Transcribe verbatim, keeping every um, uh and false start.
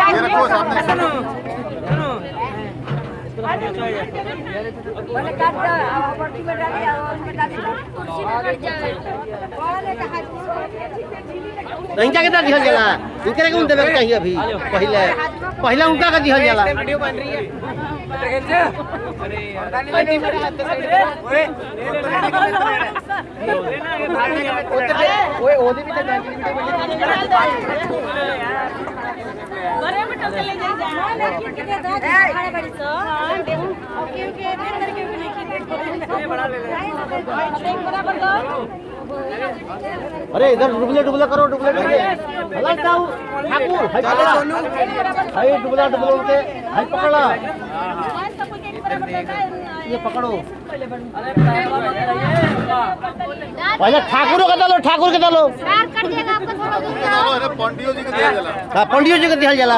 ये रखो सामने। तो इनका के दिहल जाला, इनके के देवे के चाहिए अभी। पहले, पहले उनका के दिहल जाला। अरे, इधर डुबले डुबले करो, डुबले डुबले। हला साहू, ठाकुर, हाय पकड़ा। हाय डुबला डुबला उनके, हाय पकड़ा। ये पकड़ो। पहले ठाकुरों का डालो, ठाकुर के डालो। पैर कट जाएगा आपका, थोड़ा दूर जाओ। अरे पंडियो जी के दिहल जाला। हाँ, पंडियो जी के दिहल जाला।